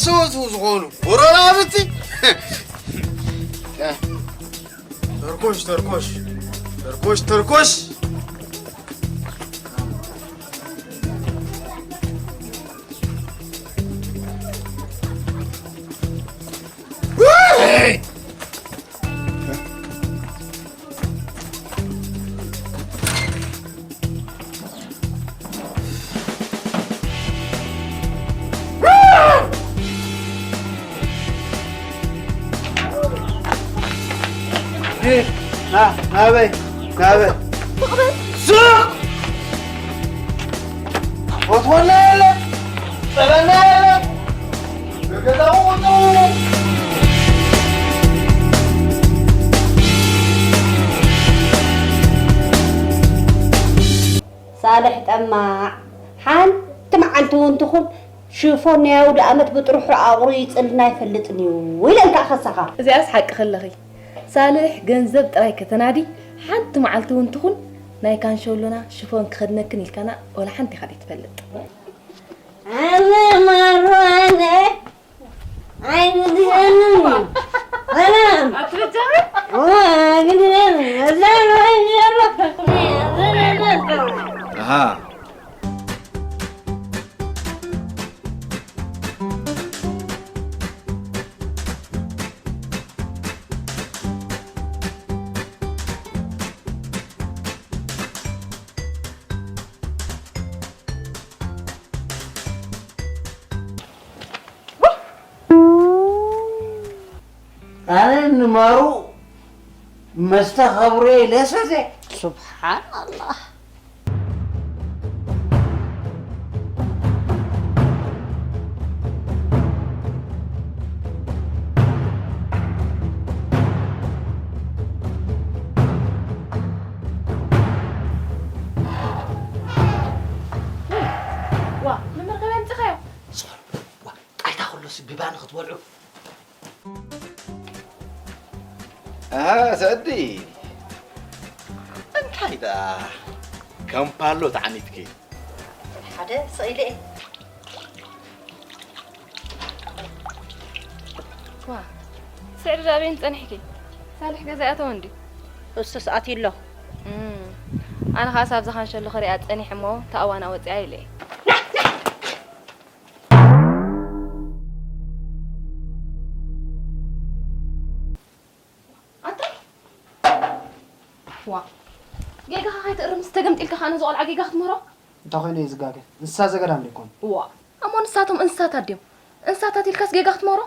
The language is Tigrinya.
ዝወፁ ዝኾኑ ጎረባብቲ። ተርኮሽ፣ ተርኮሽ፣ ተርኮሽ፣ ተርኮሽ። ናበይ ናበይ ስቕ ፎትወና የለ ጸበና የለ ገገዛ ውጡ። ሳልሕ ጠማዕ ሓንቲ መዓልቲ እውን ትኹን ሽፎን ናይ ኣውደ ኣመት ብጥርሑ ኣቑሩ ይጽልና ኣይፈልጥን እዩ ኢለን ከዓ ከሳኻ። እዚኣስ ሓቂ ከለኺ ሳልሕ ገንዘብ ጥራይ ከተናዲ ሓንቲ መዓልቲ እውን ትኹን ናይ ካንሸሎና ሽፎን ክኸድነክን ኢልካና ወላ ሓንቲ ኢኻ ዘይትፈልጥ። ኣነ ማርዋነ ኣይንድገኑ ሰላም ኣትበጃዊ ግድገኑ እዛ ነው ይሻሎ ኣሃ ኣነ ንማሩ መስተ ከብርዮ ኢለ ሰትየ። ሱብሓን ኣላህ። ዋ መመርቀብያ ምፅኻዮ ጣይታ ከሎስ ብባኒ ክትበልዑ ኣሃ ሰዲ እንታይ ደኣ ከም ፓሎ ተዓኒትኪ ሓደ ስቕ ኢለ እየ ዋ ስዕሪ ዳበይን ጸኒሕኪ ሳልሕ ገዛ ኣተወ እንዲ እሱስ ኣትዩ ኣሎ እም፣ ኣነ ኸኣስ ኣብዛ ኻንሸሎ ኽሪኣ ጸኒሐ እሞ ተኣዋና ወጺኣ ኢለ እየ ዋ ጌጋኻ ከይትእርምስ ተገምጢልካ ከኣ ነዚ ቆልዓ ጌጋ ክትምህሮ እንታይ ኮይኑ እየ ዝጋገ እንስሳ ዘገዳም ዶ ይኮኑ ዋ እሞ ንሳቶም እንስሳታት ድዮም እንስሳታት ኢልካስ ጌጋ ክትምህሮ